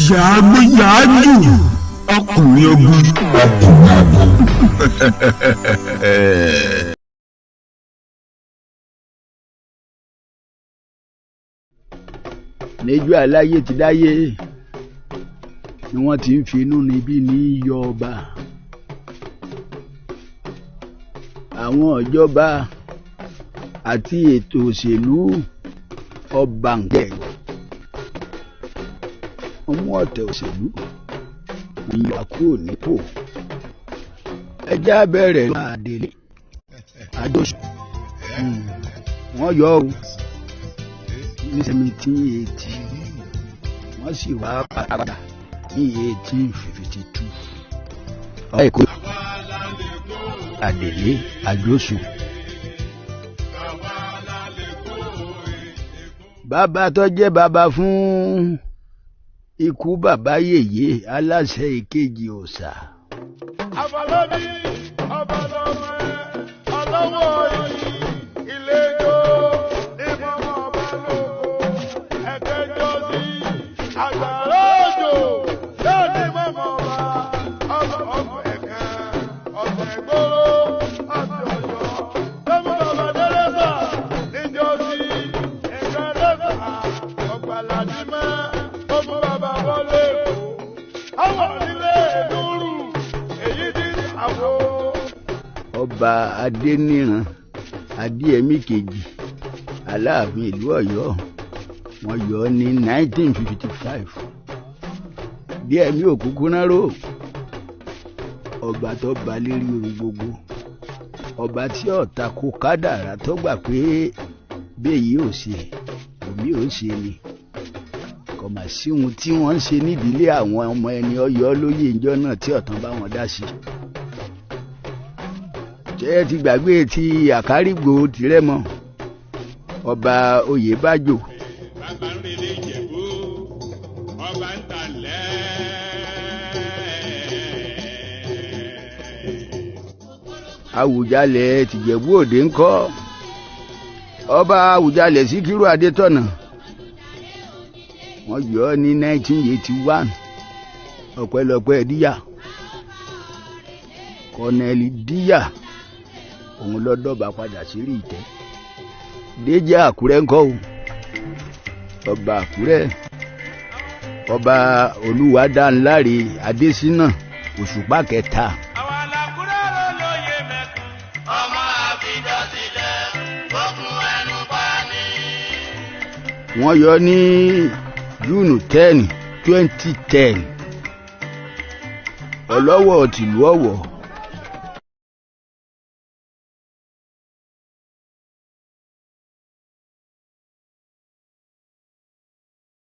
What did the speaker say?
Yàgbó yàájù ọkùnrin ogun. Níjọ́ aláyé ti dáyé ni wọ́n ti ń fi inú níbí ní yọ ọba. Àwọn ìjọba àti ètò òṣèlú ọba ǹkẹ́ wọ́n mú ọ̀tẹ̀ òṣèlú ìyà kúrò nípò. Ẹjẹ́ abẹ́rẹ́ àdèlé àjọṣe wọ́n yọ ọ́ ní 1780, wọ́n sì wá padà ní 1852. Ọ̀rẹ́ Èkó àdèlé àjọṣe. Bàbá tó jẹ́ bàbá fún ikú bàbá yèyé aláṣẹ ìkejì òòṣà. Àfọlọ́bí ọba lọ́mọ ẹ ọlọ́wọ́ yìí ìlẹ́jọ́ ìmọ̀mọ́ ọba lóko ẹ̀kẹjọ sí àgbàrá òjò lónìí mọ̀mọ́ ọba ọba ọmọ ẹ̀kan ọ̀sẹ̀ gbòòrò ọ̀sẹ̀ ọ̀yọ́ lọ́mọ bàbá dẹ́rẹ́sà níjọ́ sí ẹ̀ka lẹ́sà ọ̀gbàlàdìmọ́ ọmọ bàbá wọlé èkó àwọn onílé lóru èyí ti àwọ̀. Ọba Adéníran Adéyẹmí kejì Aláàfin ìlú Ọ̀yọ́ wọ́n yọ ọ́ ní 1955. Díẹ̀mí òkúkú náró ọba tó ba lérí ohun gbogbo, ọba tí ọ̀tá kó kádàrá tó gbà pé bẹ́ẹ̀ ò ṣe òmí ò ṣe ni kò mà sí ohun tí wọ́n ń ṣe nídìílé àwọn ọmọ ẹni Ọ̀yọ́ lóyè ìjọ náà tí ọ̀tàn bá wọn dá sí. Ṣé ẹ ti gbàgbé ti àkárìgbò tìrẹmọ ọba Oyèbájò? Bàbá ń relé Ìjẹ̀bú, ọba ń ta lẹ́. Àwùjalẹ̀ tìjẹ̀bú Òde ńkọ́? Ọba Àwùjalẹ̀ Síkírù Adétọ̀nà wọ́n yọ ọ́ ní 1981 ọpẹ́lọpẹ́ díyà Kọ́nẹ́lì díyà òun ló dọ́ba padà sírí ìtẹ́. Déjì Àkúrẹ́ ńkọ́ o? Ọba Àkúrẹ́ ọba Olúwadáńláre Adésínà Òṣùpá kẹta. Àwọn alákùrẹ́ ló lóye mẹ́kun. Ọmọ àfijọ́ sílẹ̀ ogun ẹnu pa ni. Wọ́n yọ ní Júùnù 10, 2010. Ọlọ́wọ̀ tìlú Ọ̀wọ̀